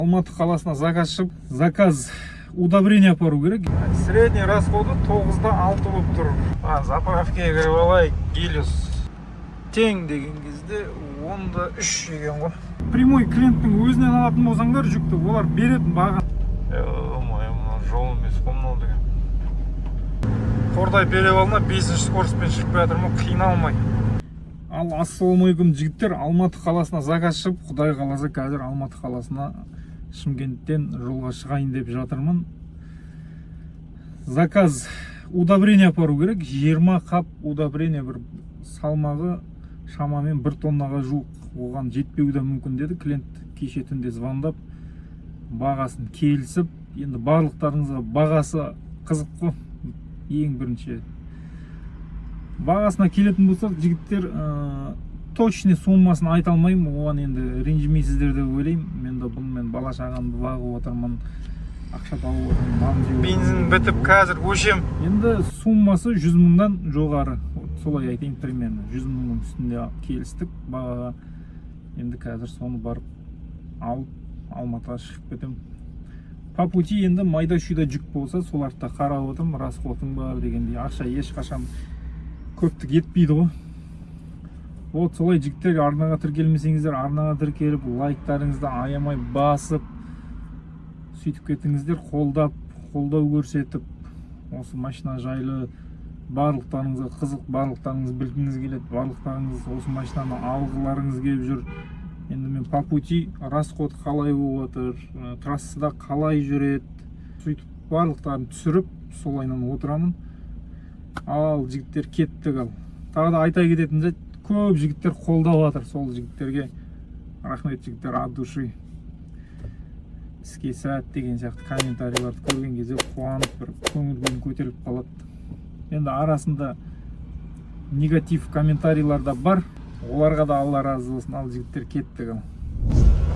Алматы қаласына заказ шығып, заказ удобрение апару керек. Средний расходы 9,6 болып тұр. А, заправкаға кіріп алайық. Гелиос тең деген кезде 10,3 деген ғой. Прямой клиенттің өзінен алатын болсаңдар жүкті, олар беретін баға. Ё-моё, мынау жол емес қой мынау деген. Қордай перевалына бесінші скоростьпен шығып келе жатырмын ғой, қиналмай. Ал ассалаумағалейкум, жігіттер! Алматы қаласына заказ шығып, құдай қаласа, қазір Алматы қаласына Шымкенттен жолға шығайын деп жатырмын. Заказ удобрение апару керек, 20 қап удобрение, бір салмағы шамамен 1 тоннаға жуық, оған жетпеуі де мүмкін деді клиент кеше түнде звондап, бағасын келісіп. Енді барлықтарыңызға бағасы қызық қой. Ең бірінші бағасына келетін болсақ, жігіттер, точный суммасын айта алмаймын, оған енді ренжімейсіздер деп ойлаймын. Мен де бұнымен бала шағамды бағып отырмын, ақша тауып отырмын, нан жеп отырмын. Бензин бітіп, қазір өшем. Енді суммасы 100 мыңнан жоғары, вот солай айтайын, примерно 100 мыңның үстінде келістік бағаға. Енді қазір соны барып алып, Алматыға шығып кетемін. По пути енді майда шүйда жүк болса, соларды да қарап отырмын, расходың бар дегендей. Ақша ешқашан көптік етпейді ғой. Вот солай, жігіттер. Арнаға тіркелмесеңіздер, арнаға тіркеліп, лайктарыңызды аямай басып, сөйтіп кетіңіздер. Қолдап, қолдау көрсетіп, осы машина жайлы барлықтарыңызға қызық, барлықтарыңыз білгіңіз келеді, барлықтарыңыз осы машинаны алғыларыңыз келіп жүр. Енді мен по пути расход қалай болып жатыр, трассада қалай жүреді, сөйтіп барлықтарын түсіріп, солайынан отырамын. Ал, жігіттер, кеттік. Ал тағы да айта кететін жайт: көп жігіттер қолдап жатыр, сол жігіттерге рахмет, жігіттер, от души. Іске сәт деген сияқты комментарийларды көрген кезде қуанып, бір көңіл күйім көтеріліп қалады. Енді арасында негатив комментарийлар да бар, оларға да Алла разы болсын. Ал, жігіттер, кеттік.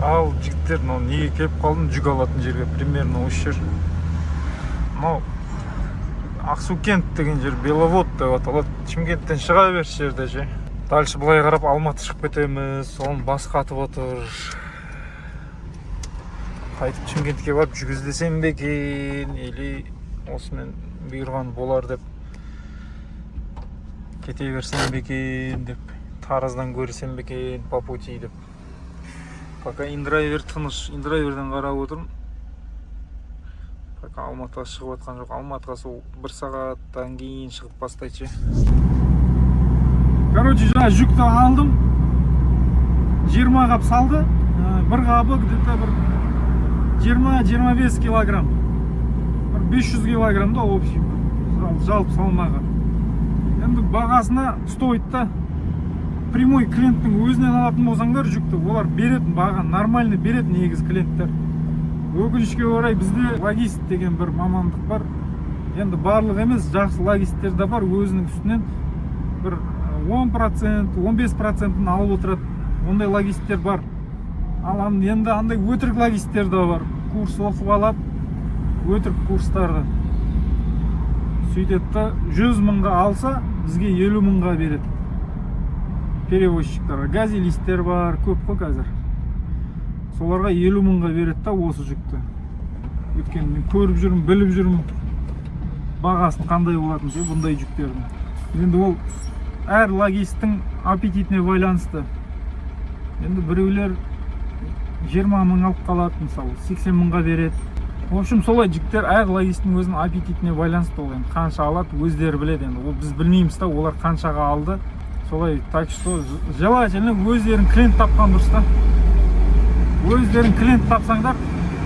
Ал Ал, жігіттер, мынау неге келіп қалдым? Жүк алатын жерге, примерно осы жер. Мынау Ақсукент деген жер, Беловод деп аталады. Шымкенттен шыға беріс жерде ше. Дальше былай қарап Алматы шығып кетеміз. Соны бас қатып отыр. Қайтып Шымкентке барып жүк іздесем бе екен или осымен бұйырған болар деп кете берсем бе екен деп, Тараздан көрсем бе екен по пути деп. Пока индрайвер тыныш, индрайверден қарап отырмын. Пока Алматыға шығып жатқан жоқ. Алматыға сол бір сағаттан кейін шығып бастайды ше. Короче, жаңа жүкті алдым, 20 қап салды. Бір қабы где-то бір 20-25 килограмм, бір 500 килограмм да общий жалпы салмағы. Енді бағасына стоит та. Прямой клиенттің өзінен алатын болсаңдар жүкті, олар беретін баға нормальный береді негізі клиенттер. Өкінішке орай, бізде логист деген бір мамандық бар. Енді барлық емес, жақсы логисттер де бар, өзінің үстінен бір 10%, 15 процентін алып отырады, ондай логисттер бар. Ал енді андай өтірік логисттер де бар, курс оқып алады, өтірік курстарды, сөйтеді да, 100 мыңға алса, бізге 50 мыңға береді, перевозчиктарға. Газелисттер бар көп қой қазір, соларға 50 мыңға береді да осы жүкті. Өйткені мен көріп жүрмін, біліп жүрмін бағасын қандай болатынын ше бұндай жүктердің. Енді ол әр логисттің аппетитіне байланысты. Енді біреулер 20 мың алып қалады, мысалы, 80 мыңға береді. В общем, солай, жігіттер, әр логисттің өзінің аппетитіне байланысты. Ол енді қанша алады, өздері біледі. Енді ол біз білмейміз да, олар қаншаға алды, солай. Так что желательно өздерің клиент тапқан дұрыс та. Өздерің клиент тапсаңдар,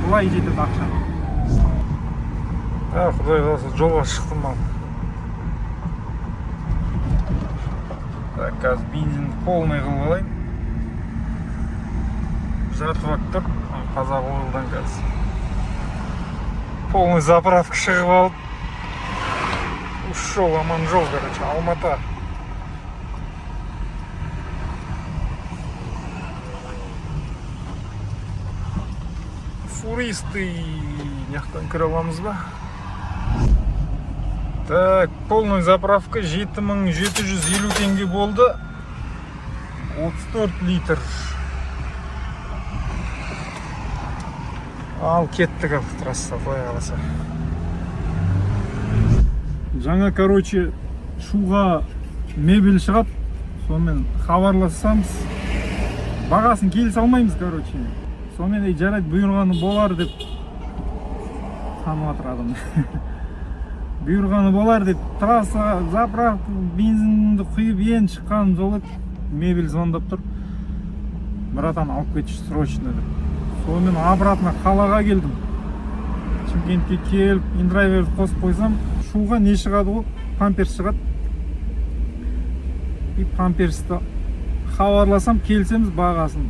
былай жетеді ақша. А, құдай қаласа, жолға шықтым. Ал так, қазір бензин полный қылып алайын. Жарты бак тұр Қазақ Ойлдан. Қазір полный заправка шығып алып, ушел. Аман жол, короче, Алматы. Фуристы мына жақтан кіре аламыз ба? Так, полный заправка 7750 теңге болды, 34 литр. Ал кеттік, ал трасса, құдай қаласа. Жаңа, короче, Шуға мебель шығады, сонымен хабарлассамыз, бағасын келісе алмаймыз, короче. Сонымен, ей, жарайды, бұйырғаны болар деп танып жатыр адам. Бұйырғаны болар деп трассаға заправка, бензинді құйып енді шыққаным сол еді, мебель звондап тұр: «Братан, алып кетші срочно», — деп. Сонымен обратно қалаға келдім. Шымкентке келіп, индрайверді қосып қойсам, Шуға не шығады ғой, памперс шығады. И памперсті хабарласам, келісеміз бағасын.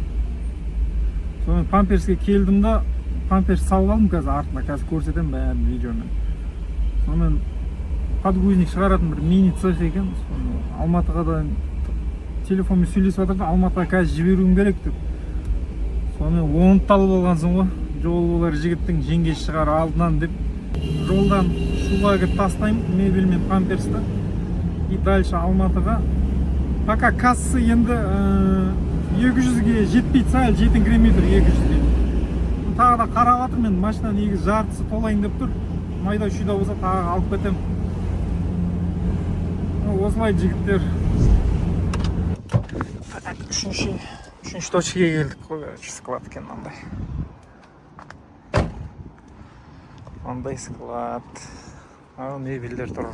Сонымен памперске келдім да, памперс салып алдым қазір артына, қазір көрсетемін бәрін видеомен. Сонымен подгузник шығаратын бір мини цех екен. Соны Алматыға да телефонмен сөйлесіп жатыр да, Алматыға қазір жіберуім керек деп. Сонымен оны да алып алғансың ғой, жол болар жігіттің жеңгесі шығар алдынан деп. Жолдан Шуға кіріп тастаймын мебель мен памперсті и дальше Алматыға. Пока касса енді 200-ге жетпейді, сәл жетіңкіремей тұр 200-ге. Тағы да қарап жатырмын мен, машина негізі жартысы толайын деп тұр, майда шүйда болса тағы алып кетемін. Ну, осылай, жігіттер. Так, үшінші точкаға келдік қой, короче, склад екен мынандай. Мынандай склад. Ал мебельдер тұр.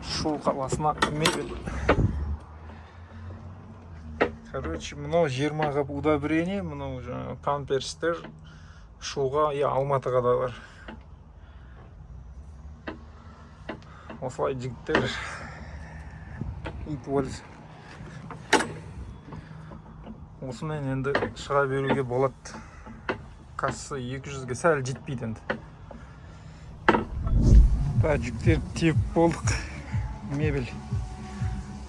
Шу қаласына мебель. Короче, мынау 20 қап удобрение, мынау жаңағы памперстер Шуға и Алматыға да бар. Осылай, жігіттер. Ит өлсін. Осымен енді шыға беруге болады. Касса 200-ге сәл жетпейді енді. Так, жүктерді тиеп болдық. Мебель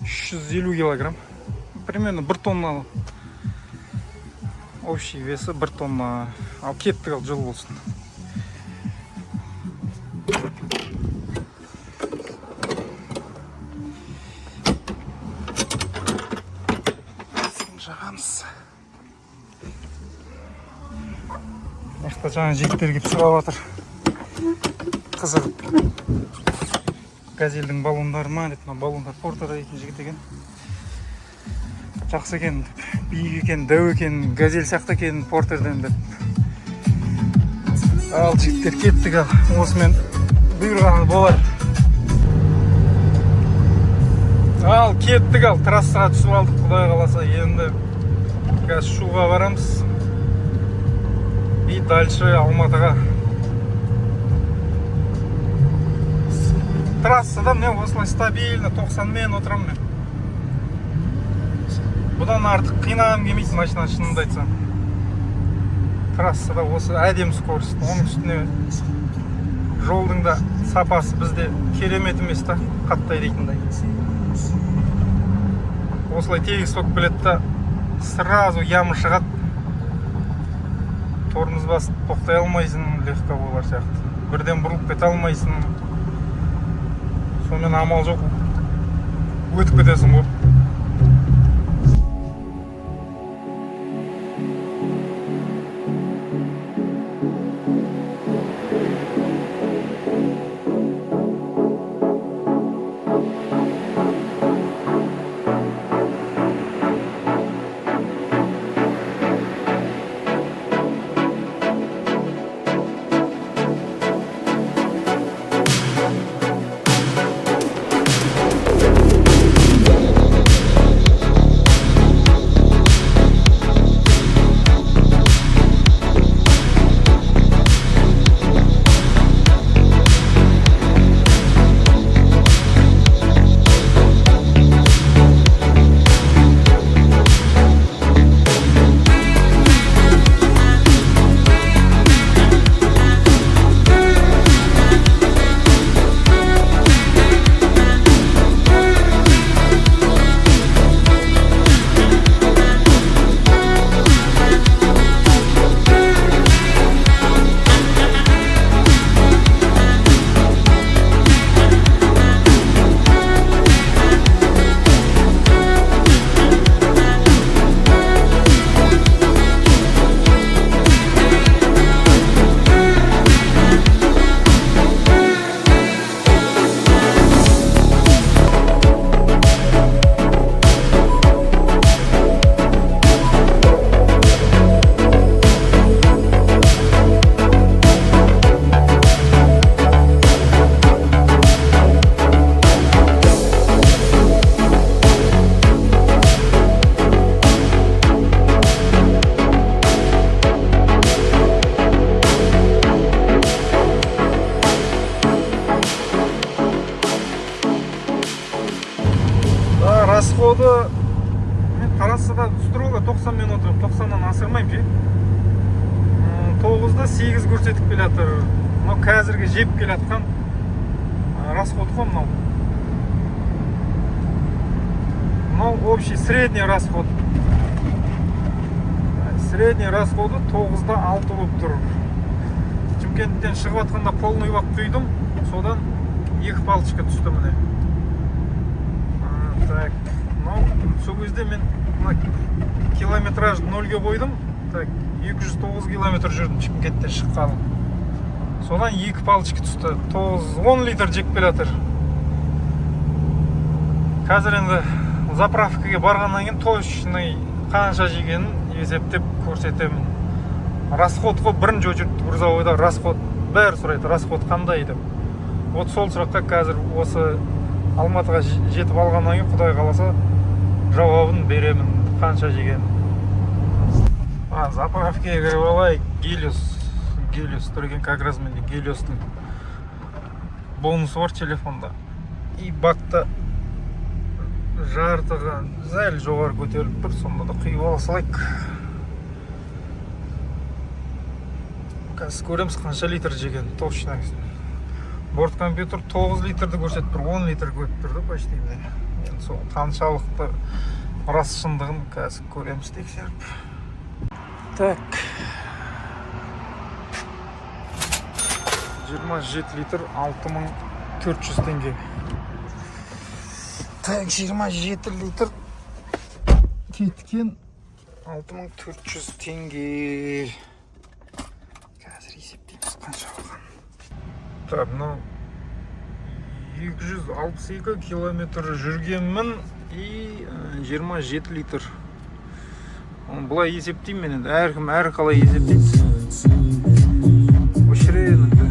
350 килограмм. Примерно 1 тонна. Общий весі 1 тонна. Ал кеттік, ал жол болсын. Есігін жағамыз. Мына жақта жаңа жігіттер келіп сұрап жатыр. Қызығып. Газельдің баллондары ма деп, мына баллондар Портер дейтін жігіт екен. Жақсы екен, биік екен, дәу екен, газель сияқты екен Портерден деп. Ал жігіттер, кеттік, ал. Осымен бұйырғаны болар. Ал кеттік, ал трассаға түсіп алдық, құдай қаласа, енді қазір Шуға барамыз. И дальше Алматыға. Трассада мен осылай стабильно 90-мен отырамын мен. Бұдан артық қинағым келмейді машина, шынымды айтсам. Трассада осы әдемі скорость. Оның үстіне жолдың да сапасы бізде керемет емес та, қатты айдайтындай. Осылай тегіс болып келеді да, сразу яма шығады. Тормоз басып тоқтай алмайсың, легковойлар сияқты. Бірден бұрылып кете алмайсың. Сонымен амал жоқ, өтіп кетесің ғой. 9,8 көрсетіп келе жатыр. Мынау қазіргі жеп келе жатқан расход қой мынау. Мынау общий средний расход. Средний расходы 9,6 болып тұр. Шымкенттен шығып жатқанда полный бак құйдым, содан екі палочка түсті міне. Так, мынау сол кезде мен мына километражды нольге қойдым. Так, 209 километр жүрдім Шымкенттен шыққалы. Содан екі палочка түсті. 9-10 литр жеп келе жатыр. Қазір енді заправкаға барғаннан кейін точный қанша жегенін есептеп көрсетемін. Расход қой, бірінші очередь грузовойда расход, бәрі сұрайды, расход қандай деп. Вот сол сұраққа қазір осы Алматыға жетіп алғаннан кейін, Құдай қаласа, жауабын беремін, қанша жегенін. Заправкаға кіріп алайық. Гелиос, Гелиос тұр екен, как раз менде Гелиостың бонусы бар телефонда. И бакта жартыға сәл жоғары көтеріліп тұр, сонда да құйып ала салайық. Қазір көреміз қанша литр жеген точно. Борт компьютер 9 литрді көрсетіп тұр, 10 литр көріп тұр да почти міне. Енді сол қаншалықты рас шындығын қазір көреміз тексеріп. Так. 27 литр 6400 теңге. Так, 27 литр кеткен 6400 теңге. Қазір есептейміз қанша болған. Так, мынау 262 километр жүргенмін и 27 литр. Оны былай есептеймін мен енді, әркім әр қалай есептейді. Өшірейін енді.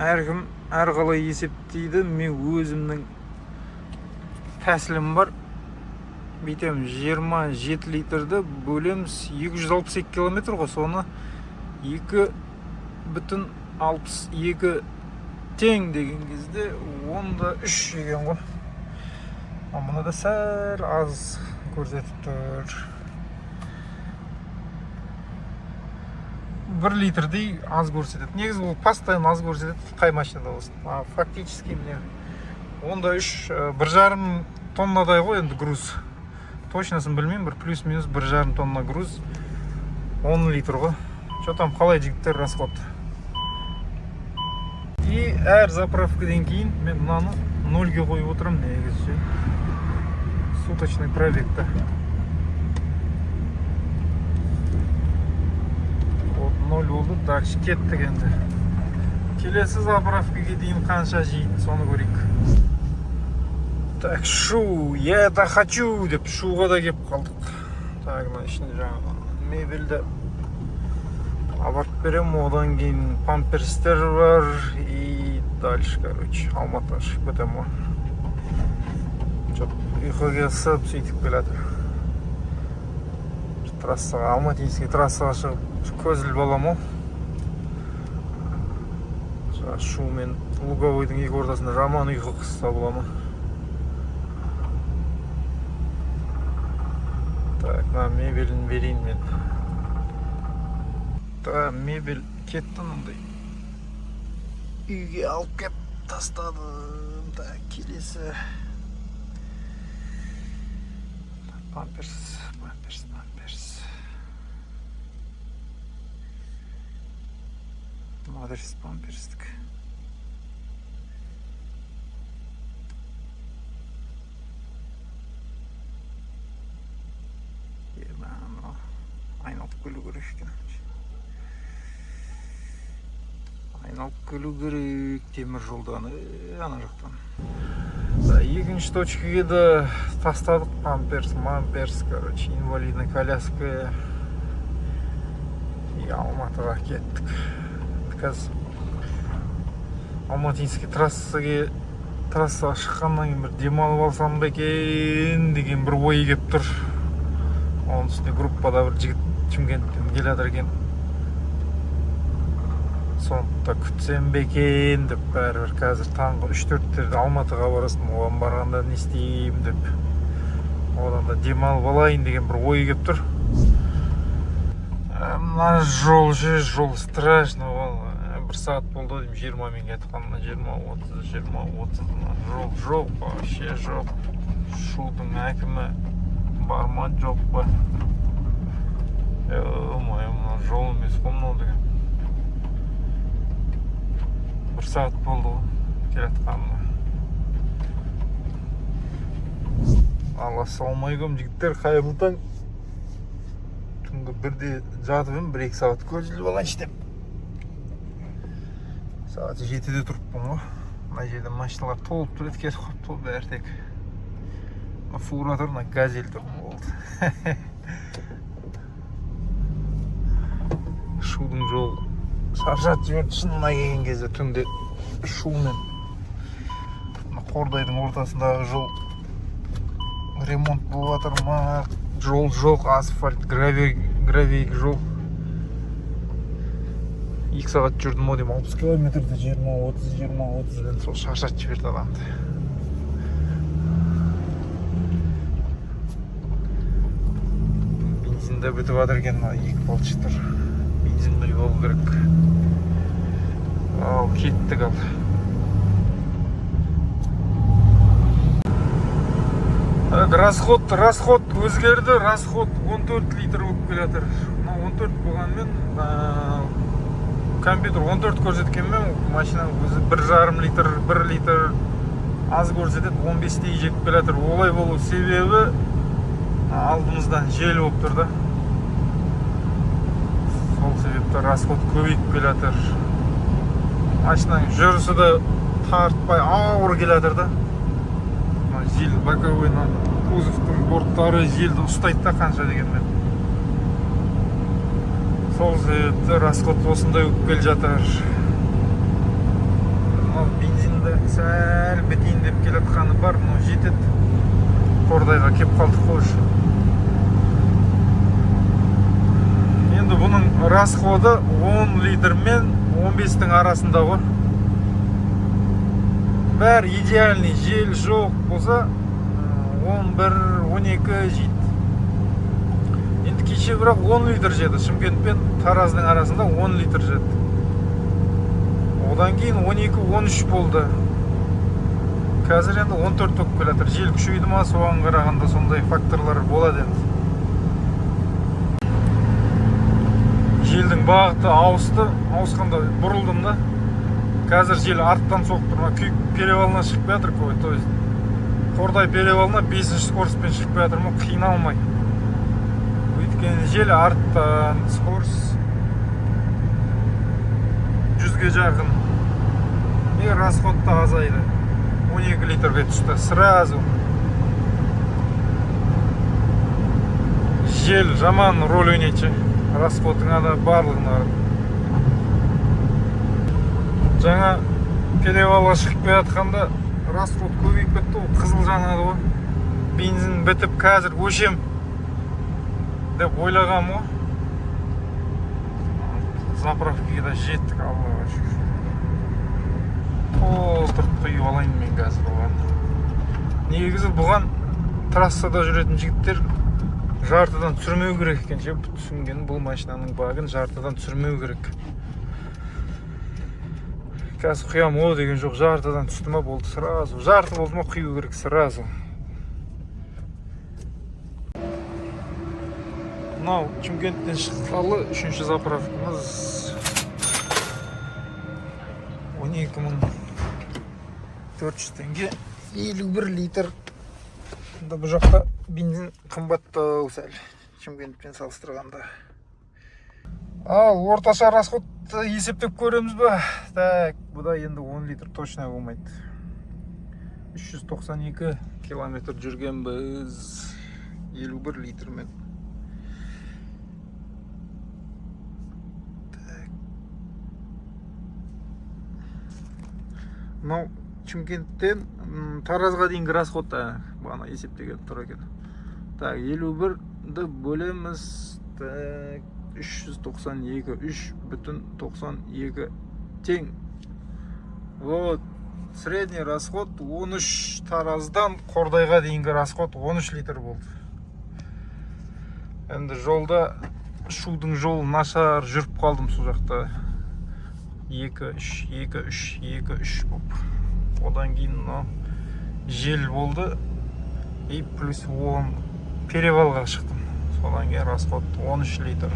Әркім әр қалай есептейді, мен өзімнің тәсілім бар. Бүйтемін, 27 литрді бөлеміз 262 километр ғой, соны 2,62 тең деген кезде 10,3 деген ғой. А мынада сәл аз көрсетіп тұр. 1 литрдей аз көрсетеді. Негізі ол постоянно аз көрсетеді, қай машинада болсын. А фактически міне 10,3, 1,5 тоннадай ғой енді груз. Точносын білмеймін, бір плюс-минус 1,5 тонна груз. 10 литр ғой. Че там, қалай, жігіттер, расход? И әр заправкадан кейін мен мынаны нольге қойып отырамын негізі ше. Суточный пробегті. Вот ноль болды, дальше кеттік енді. Келесі заправкаға дейін қанша жейді, соны көрейік. Так, Шу, я это хочу деп Шуға да келіп қалдық. Так, мына ішінде жаңағы мебельді апарып беремін, одан кейін памперстер бар и дальше, короче, Алматыға шығып кетемін ғой. Жоқ, ұйқы келсіп сөйтіп келатыр. Трассаға, Алматинский трассаға шығып көз іліп аламын ғой. Жаңағы Шу мен Луговойдың екі ортасында жаман ұйқы қысса бола ма? Так, мына мебелін берейін мен. Так, мебель кетті мындай. Үйге алып кеп тастадым. Так, келесі. Памперс, памперс, памперс. Адрес памперстік. Мынау айналып келу керек екен. Айналып келу керек темір жолдан, ана жақтан. Да, екінші точкаға да тастадық памперс, мамперс, короче, инвалидный коляска. И Алматыға кеттік. Қазір Алматинский трассаға шыққаннан кейін бір демалып алсам ба екен деген бір ой келіп тұр. Оның үстіне группада бір жігіт Шымкенттен келе жатыр екен. Соны да күтсем бе екен деп, бәрібір қазір таңғы 3-4-терде Алматыға барасың, оған барғанда не істеймін деп. Одан да демалып алайын деген бір ой келіп тұр. Мына жол ше, жол страшно ол. Бір сағат болды ау деймін, 20-мен кетіп қалдым. 20-30, 20-30. Мына жол жоқ, вообще жоқ. Шудың әкімі бар ма, жоқ па? Ё-моё, мына жол емес қой мынау деген. Бір сағат болды ғой келе жатқаныма. Ал, ассалаумағалейкум, жігіттер, қайырлы таң. Түнгі 1-де жатып едім, 1-2 сағат көз іліп алайыншы деп. Сағат 7-де тұрыппын ғой. Мына жерде машиналар толып тұр еді, кетіп қалыпты ғой бәрі тек. Мына фура тұр, мына газель тұр, болды. Шудың жолы шаршатып жіберді шынына келген кезде. Түнде Шу мен мына Қордайдың ортасындағы жол ремонт болып жатыр ма, жол жоқ, асфальт, гравий, гравий жол. 2 сағат жүрдім ау деймін, 60 километрді 20-30, 20-30-бен. Сол шаршатып жіберді адамды. Бензин де бітіп жатыр екен. Мына екі балшық тұр, бензин құйып алу керек. Ал, кеттік. Ал, так, расход өзгерді. Расход 14 литр болып келе жатыр. Мынау 14 болғанымен, компьютер 14 көрсеткенмен, машина өзі 1,5 литр, 1 литр аз көрсетеді, 15-тей жеп келе жатыр. Олай болу себебі алдымыздан жел болып тұр да, сол себепті расход көбейіп келе жатыр. Машинаның жүрісі де тартпай, ауыр келе жатыр да. Мына жел, боковой, мына кузовтың борттары желді ұстайды да қанша дегенмен. Сол себепті расход осындай болып келе жатыр. Мынау бензинді сәл бітейін деп келе жатқаны бар, но жетеді. Қордайға келіп қалдық қой уже. Енді бұның расходы 10 литр мен 15-тің арасында ғой. Бәрі идеальный, жел жоқ болса, 11, 12 жейді. Енді кеше бірақ 10 литр жеді. Шымкент пен Тараздың арасында 10 литр жеді. Одан кейін 12, 13 болды. Қазір енді 14 болып келе жатыр. Жел күшейді ма, соған қарағанда сондай факторлар болады енді. Желдің бағыты ауысты, ауысқанда бұрылдым да. Қазір жел арттан соғып тұр. Мына Күйік перевалына шығып келе жатыр қой, то есть Қордай перевалына бесінші скоростьпен шығып келе жатырмын ғой, қиналмай. Өйткені жел арттан, скорость 100-ге жақын. И расход та азайды. 12 литрге түсті сразу. Жел жаман роль ойнайды ше. Расходыңа да, барлығына. Жаңа перевалға шығып келе жатқанда расход көбейіп кетті ғой, қызыл жанады ғой. Бензин бітіп, қазір өшем деп ойлағанмын ғой. Заправкаға да жеттік, Аллаға шүкір. Толтырып құйып алайын мен қазір оған. Негізі бұған трассада жүретін жігіттер жартыдан түсірмеу керек екен ше. Түсінгенім, бұл машинаның багын жартыдан түсірмеу керек. Қазір құямын о деген жоқ, жартыдан түсті ма, болды, сразу. Жарты болды ма, құю керек сразу. Мынау Шымкенттен шыққалы үшінші заправкамыз. 12 400 теңге, 51 литр. Енді бұл жақта бензин қымбаттау сәл Шымкентпен салыстырғанда. Ал орташа расходты есептеп көреміз ба? Так, бұда енді 10 литр точно болмайды. 392 километр жүргенбіз 51 литрмен. Так. Мынау Шымкенттен Таразға дейінгі расход та бағана есептеген тұр екен. Так, 51-ді бөлеміз. Так, 392, 3,92 тең. Вот, средний расход 13. Тараздан Қордайға дейінгі расход 13 литр болды. Енді жолда Шудың жолы нашар, жүріп қалдым сол жақта. 2 3 2 3 2 3 болып. Одан кейін мынау жел болды. И плюс 10 перевалға шықтым. Содан кейін расход 13 литр.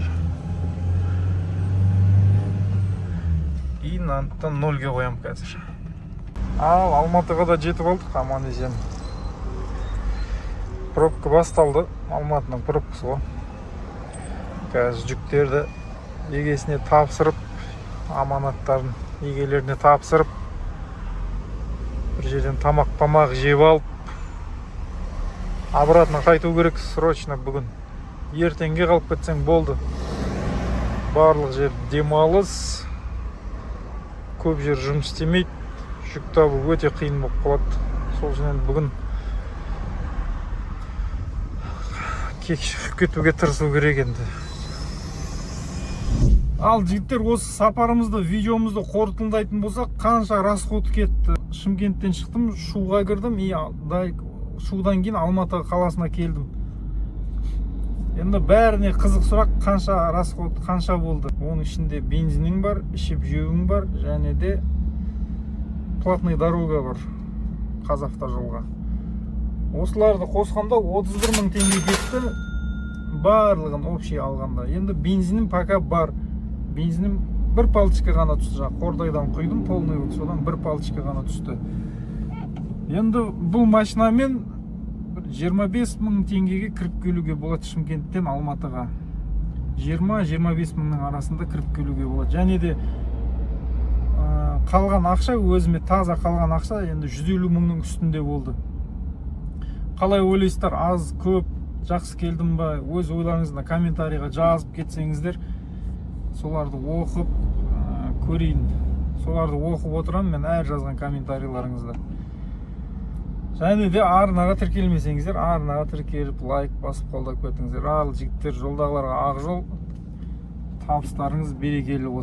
И нанттан 0-ге қоямын қазір. Ал Алматыға да жетіп алдық аман есен. Пробка басталды. Алматының пробкасы ғой. Қазір жүктерді егесіне тапсырып, аманаттарын егелеріне тапсырып, бір жерден тамақ жеп алып, обратно қайту керек срочно бүгін. Ертеңге қалып кетсең болды. Барлық жер демалыс, көп жер жұмыс істемейді, жүк табу өте қиын болып қалады. Сол үшін енді бүгін кеш шығып кетуге тырысу керек енді. Ал жігіттер, осы сапарымызды, видеомызды қорытындылайтын болсақ, қанша расход кетті? Шымкенттен шықтым, Шуға кірдім и Шудан кейін Алматы қаласына келдім. Енді бәріне қызық сұрақ: қанша расход, қанша болды? Оның ішінде бензинің бар, ішіп жеуің бар, және де платный дорога бар Қазавтожолға. Осыларды қосқанда 31 мың теңге кетті барлығын общий алғанда. Енді бензинім пока бар. Бензинім бір палочка ғана түсті, жаңағы Қордайдан құйдым полный бак, содан бір палочка ғана түсті. Енді бұл машинамен бір 25 мың теңгеге кіріп келуге болады Шымкенттен Алматыға. 20-25 мыңның арасында кіріп келуге болады. Және де қалған ақша, өзіме таза қалған ақша енді 150 мыңның үстінде болды. Қалай ойлайсыздар, аз, көп, жақсы келдім ба? Өз ойларыңызды комментарийға жазып кетсеңіздер, соларды оқып көрейін. Соларды оқып отырамын мен, әр жазған комментарийларыңызды. Және де арнаға тіркелмесеңіздер, арнаға тіркеліп, лайк басып, қолдап кетіңіздер. Ал жігіттер, жолдағыларға ақ жол, табыстарыңыз берекелі болсын.